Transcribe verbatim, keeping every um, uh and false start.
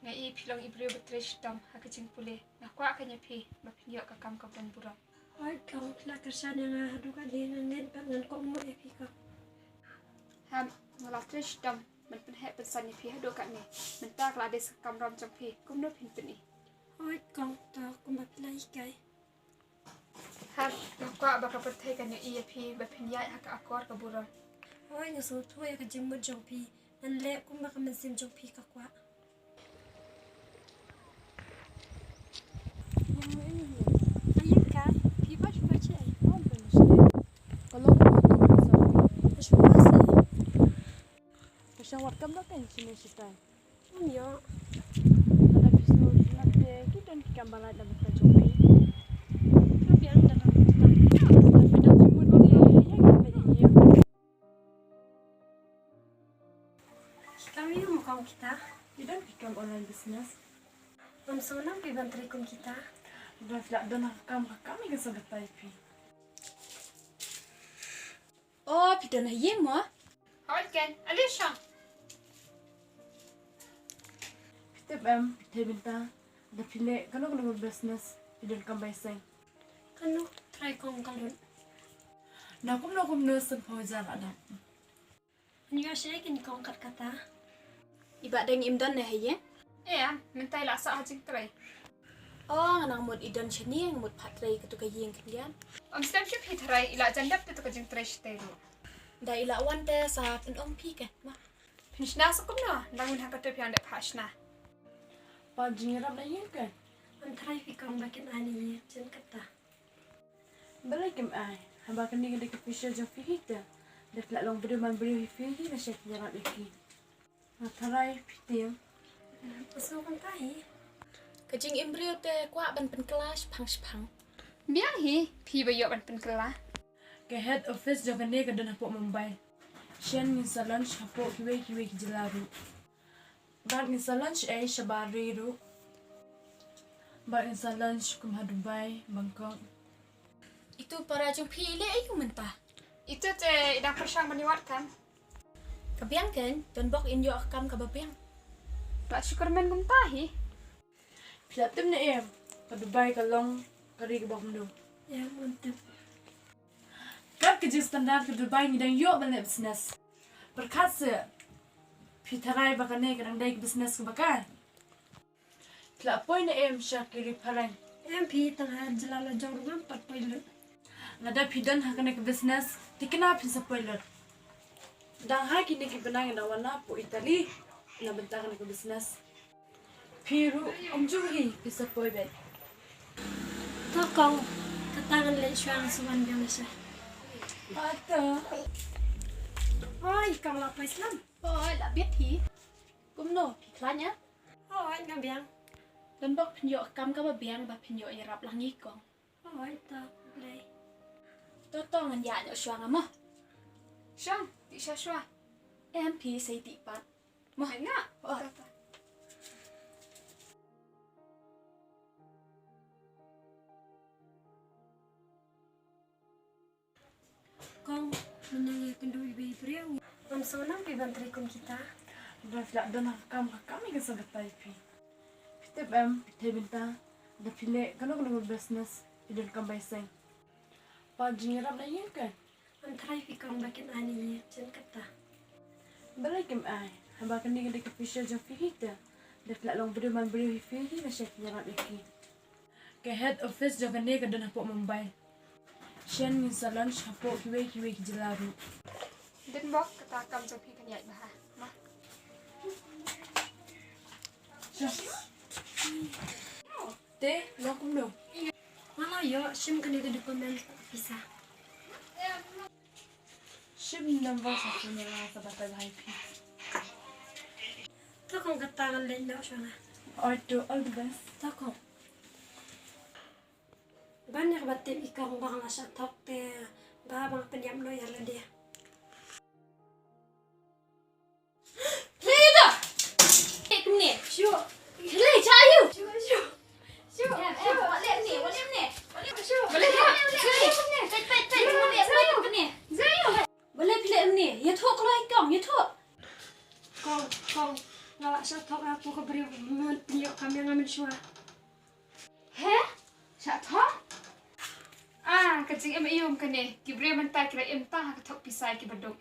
Nga i phi long i briew ba trei shitom ha ka jingpule. Nga kwah kein ïa phi ba phin ïoh ka kam kaba don burom. Hooid kong, phi la kyrshan ïa nga haduh katta, nga ngeit bad ngan kohnguh ïa phi kong. Hem, nga la trei shitom ban pynheh pynsan ïa phi haduh katta. Mynta ka la dei sa ka kamram jong phi, kumno phin pyni? Hooid kong, to kumba phi la hikai. Hem, nga kwah ba ka pyrthei kan ïohi ïa phi ba phin ïaid ha ka akor ka burom. Hooid, nga sngewthuh ïa ka jingmut jong phi. Ngan leh kumba ka mynsiem jong phi ka kwah. Aïu ka, phi ba shu ba che ai. Ka long ka long ka sa. Ba shu ba sa. Ka shang wat kam da kan shi ne shi tai. Ym ïoh. Lada phi sngew sngewtynnat te ki don ki kam ba lait na bynta jong phi. Ka biang da ka bynta. Lada phi don jingmut te ïa ki leit ïa. Ki kam ïa mo kong kita. Ki don ki kam online business. Ym sngewbha phi ban trei kum kita. Lada phi la don ha ka kam, ha ka kam ïa ka sa batai phi. Oh, phi don ha ïing mo? Hooid kein, ale shong. Phi tip em, phi tip bynta, da phi leh kano kano ka business, phi don kam bai seng. Kano, trai kong ka lut. Na kumno kumno sngewphew hajar la dap. Ngi ïoh shi kein kong kat kata. I Bah Deng im don ne ha ïing? Em, mynta i la sah ha jingtrei. Oh, nga nang mut i don shane, nga mut phah trei katu ka ïing khyndiat. Ym stem shuh phi tharai, i la jan dep katu ka jingtrei shatei ruh. Da i la wan te sa pynong phi kein, ma. Phin shna sa kumno, nang mut ha katu phi ong dep phah shna. Pat jingïarap na ïing kein. Ym tharai phi kong ba kin ai na ïing, jan kata. Balei kim ai? Haba kane ka dei ka pisa jong phi hi te. Da phi la long briew man briew hi phi hi, lashai phin ïarap ïa ki. Nga tharai phi tieng. Ka sngewbha hi. Ka jingim briew te kwah ban pynkylla shipang shipang. Biang hi, phi ba ïoh ban pynkylla. Ka head office jong kane ka don hapoh Mumbai. Shen ngin sa launch hapoh kiwei kiwei ki jylla ruh. Bad ngin sa launch ei shabar ri ruh. Bad ngin sa launch kum ha Dubai, Bangkok. Itu para jong phi i leh aïu mynta? Itu te i dang pyrshang ban ïa wad kam. Ka biang kein, don bok in ïoh kam kaba biang. Ba shu kyrmen kumta hi. Phi la tip ne em, ka Dubai ka long ka ri kaba kumno? Em, ym tip. Kat ka jingstandard ka Dubai ngi dang ïoh ban leh business. Pyrkhat seh, phi tharai ba kane ka dang dei ka business kaba kai. Phi la poi ne em sha ki ri phareng? Em phi, tang ha jylla la jong ruh ngam pat poi lut. Lada phi don ha kane ka business, te kane phin sa poi lut. Dang ha kine ki bnai nga dang wan na poi Italy na bynta kane ka business. Phi ruh ym ju hi phi sa poi beit. To kong, kata ngan leit shuwa, nga sa wan biang sha. Ata. Oi kong, la poi slem. Oi, la biang hi. Kumno, phi khlaiñ ïa? Oi, nga biang. Don bok phin ïoh kam kaba biang ba phin ïoh ïarap lang ïa i kong. Oi, to, Blei. To to, ngan ïa ïoh shuwa nga mo. Shong, ti sha shuwa. Em phi, sa ïa ti pat. Mo. Nga. Oh. To, to. Kong, mynne nga kynduh ïa i briew. Ym sngewbha phi ban trei kum kita. Lada phi la don ha ka kam, ha ka kam ïa ka sa batai phi. Phi tip em, phi tip bynta, da phi leh kano kano ka business, phi don kam bai seng. Pat jingïarap na ïing kein. Ym tharai phi kong ba kin ai na ïing, jan kata. Balei kim ai? Haba kane ka dei ka pisa jong phi hi te. Da phi la long briew man briew hi phi hi, lashai phin ïarap ïa ki. Ka head office jong kane ka don hapoh Mumbai. Shen ngin sa launch hapoh kiwei kiwei ki jylla ruh. Dei bok, kata ka kam jong phi kan ïaid bha. Mo. Shen. Te long kumno? Nga la ïoh, shim kane ka document pisa. Shim number sa phone ïa nga, sa batai bha ïa phi. To kong, kata ngan leit noh shuwa nga. Oi to, all the best. To kong. Ban ïa kaba tip i kong ba nga la shah thok te ba, ba nga pynïap noh ïa lade. Leda! Eh, kumne. Shu. Leda, cha aïu? Shu, shu. Shu, em, em, shu. Wat leh kumne, wat leh kumne. Wat leh kumne. Shu. Wat leh kumne, wat leh kumne. Peit, peit, peit, kumne, peit, kumne. Cha aïu? Wat leh phi leh kumne. Ïathuh kloi kong, ïathuh. Kong, kong. Shah thok ha kato ka briew, mut pynïoh kam ïa nga mynshuwa. He? Shah thok? Ah, ka jingim aïu kane, ki briew mynta ki la im tang ha ka thok pisa ïa ki baduk.